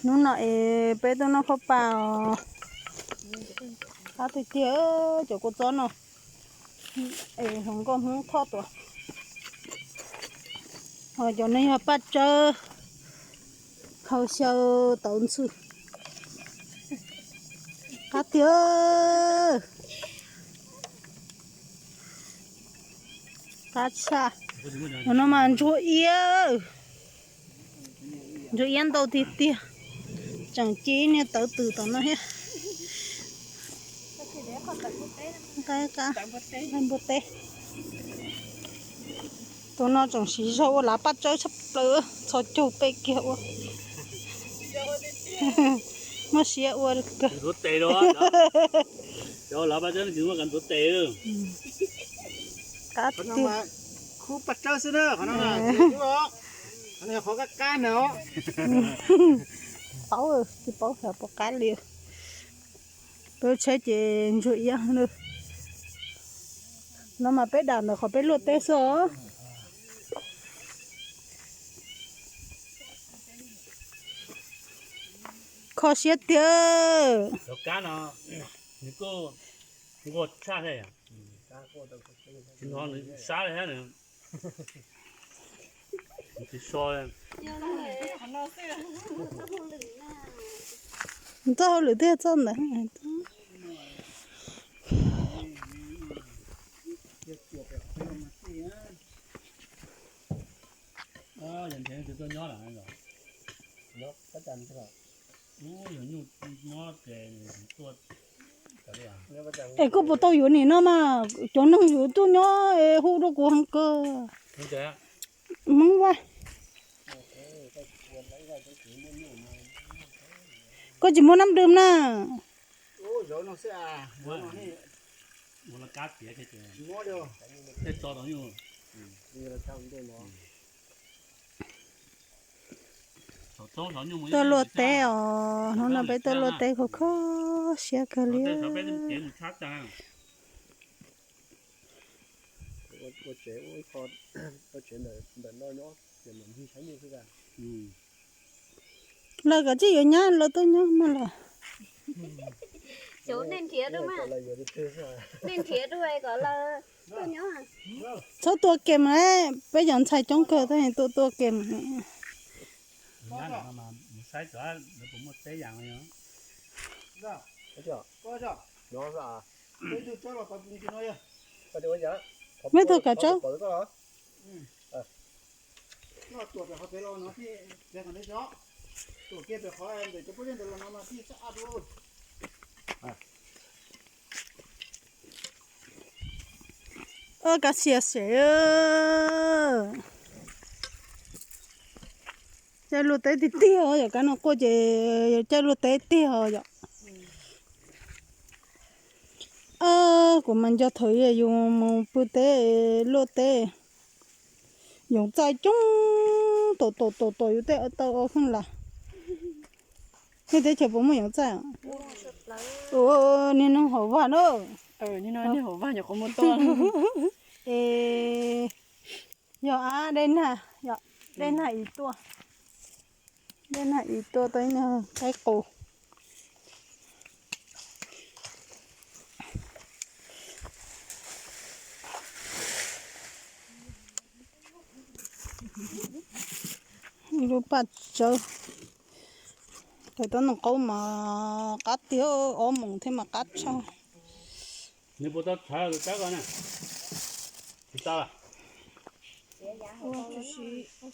Hnub no es peb tuaj noj paj pas os. Qab tiag tiag cov kua txob no. Es hluas nkauj Hmoob Thoj tuaj. Ho cov no yog paj tsawb, khau xyaw tauv ntxhw. Qab tiag. Qab tshaj. No mas ntsuag iab. Ntsuag iab ntau tiag tiag. Tseem ci niag tawv twm tom no thiab. Nqa, nqa npua teb. Tus no tseem siv zog ua lav paj tsawb tshaj plaws, txhos caug peb kiag ua. Muaj siab ua kawg. Qab tiag. Khub paj tsawb xwb na, qhov no, qhov no qhov qab qab na. Paub, tsis paub xyov puas qab li. Peb tsheb ces ntsuag iab. No mas peb dam ntawm qhov peb luaj teb xwb os. Kho siab tiag. Cov kab no nws kuj nquag tshaj thiab, tsis hnov nws sab li thiab. Tsis so. Txoj hauj lwm tiag txoj ntawd. Es koj puas tau yuav nim no mas, cov neeg yuav tuaj nyob es hu rau kuv heev kawg. Hmoob Vaj, koj tsis muaj nab dwm na. Tuaj luaj teb os, hnub no peb tuaj luaj teb kho kho siab kawg li. Lawv kom tsis yuav nyab lawv tuaj nyob mas lawm. Nej nrhiav dua, nej nrhiav dua kom lawv tuaj nyob. Txhob tua kem mas, peb cov ntxhais coob kawg tab sis tuaj tua kem mas. Meb tug kav tsawb. Ua kav xiam xev. Caij luaj teb tiag tiag os, yog kab no quaj ces yog caij luaj teb tiag os yom. Kuv mas nco thaum yus mus pw teb luaj teb, yoov txaij coob, tom tom tom tom yus tej tau o feej las. Nej teb chaws puas muaj yoov txaij? Ua niag neeg hauv vaj na. Es yog ab dej nag, dej nag ib tuaj, dej nag ib tuaj tau ib niag qaib qus. Lub paj tsawb, pem toj ntoo qaub mas qab tiag, ob moos thiab mas qab tshaj. Nws puas tau txhawv tus tsawb ko na? Tsis tau.